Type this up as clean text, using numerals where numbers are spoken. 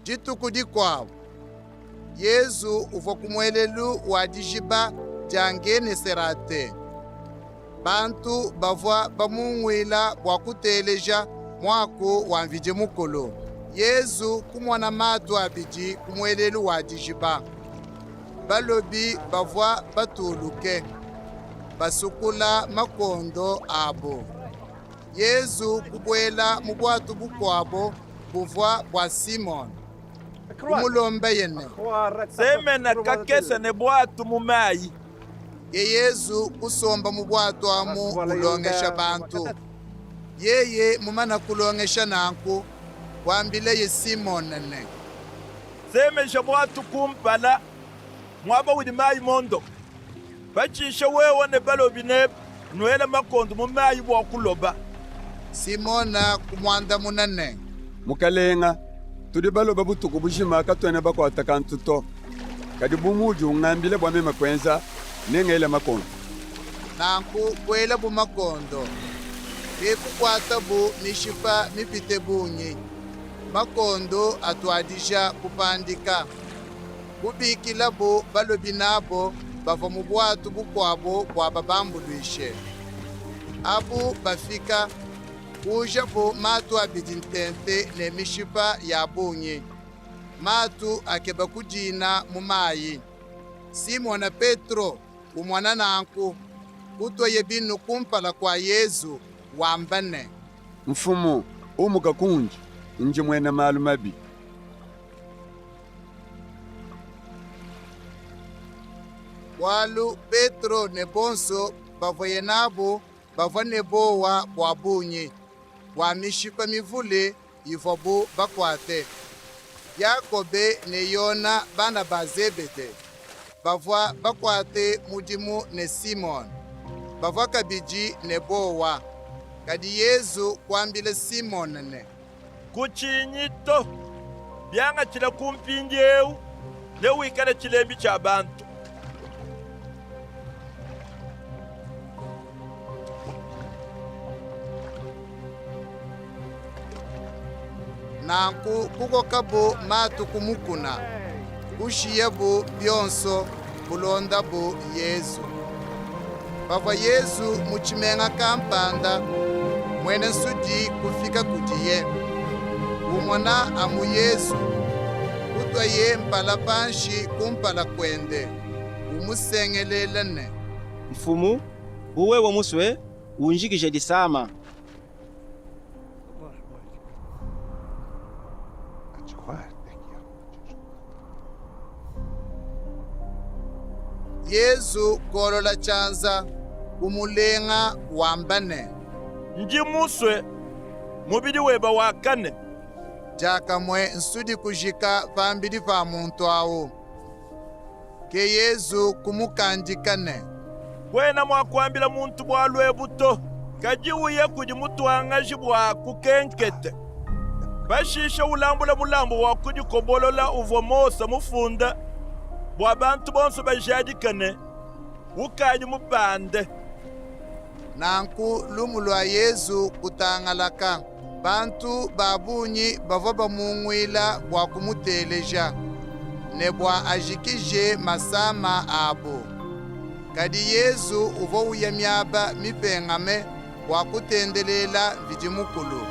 Dituku dikuabu, Yezu uvua ku muelelu wa dijiba dia Ngeneserate. Bantu bavua bamunguila bua kuteleja muaku wa Mvidi Mukulu. Yezu kumona matu abidi ku muelelu wa dijiba. Balobi bavua batuluke, basukula makondo abu. Yezu kubuela mu buatu bukuabu buvua bua Simone. Kumulombaye ne, Semena kakese ne buatu mu mayi. Ke Yezu kusomba mu buatu amu ulongesha bantu. Yeye mumane kulongesha nanku, kuambilaye Simone ne. Semeja buatu kumpala, muaba udi mayi mondoke. Pashishe wewe ne balobi nebe nuele makondu mu mayi bua kuloba. Simone kumuandamuna ne. Mukalenga, tudi baloba butuku bujima, katuena bakuate kantu to. Kadi bu muudi ungambila bua meme kuenza, nengele makondu. Nanku kuelabu makondo. Ke kukuatabu mishipa mipite bungi. Makondo atuadija kupandika. Kubikilabu balobi nabo bavua mu buatu bukuabu bua babambuluishe. Abu bafika, kuujabu matu abidi ntente ne mishipa ya bungi. Matu akeba kudina mu mayi. Simona Petro umona nanku, kutuaye binu kumpala kua Yezu, wamba ne. Mfumu, umuka kundi, ndi muena malu mabi. Bualu Petro ne bonso bavuaye nabu bavua ne buowa bua bungi bua mishipa mivule ivuabu bakuate. Yakobe ne Yona bana ba Zebede bavua bakuate mudimu ne Simone bavua kabidi ne buowa. Kadi Yezu kuambila Simone ne. Kutshinyi to. Biangatshile ku mpindiewu, newikale tshilembi tshia bantu. Nanku kukokabu matu ku mukuna, kushiyabu bionso, kulondabu Yezu. Pavua Yezu mu tshimenga kampanda, muena nsudi kufika kudiye. Umona amu Yezu, kutuaye mpala panshi kumpala kuende, umusengelela ne. Mfumu, bu wewe musue, unjikije disama. Yezu kolola tshianza, kumulenga, wamba ne. Ndi musue, mubidi webe wakane. Diakamue nsudi kujika pambidi pa muntu awu. Ke Yezu kumukandika ne. Kuena mua kuambila muntu bualu ebu to, kadi uye kudi mutuangaji bua akukenkete. Pashishe ulambule mulambu wa kudikobolola uvua Mose mufunde bua bantu bonso bajadike ne, ukadi mupande. Nanku lumu lua Yezu kutangalaka. Bantu ba bungi bavua bamunguila bua kumuteleja ne bua ajikije masama abu. Kadi Yezu uvua uya miaba mipengame bua kutendelela Mvidi Mukulu.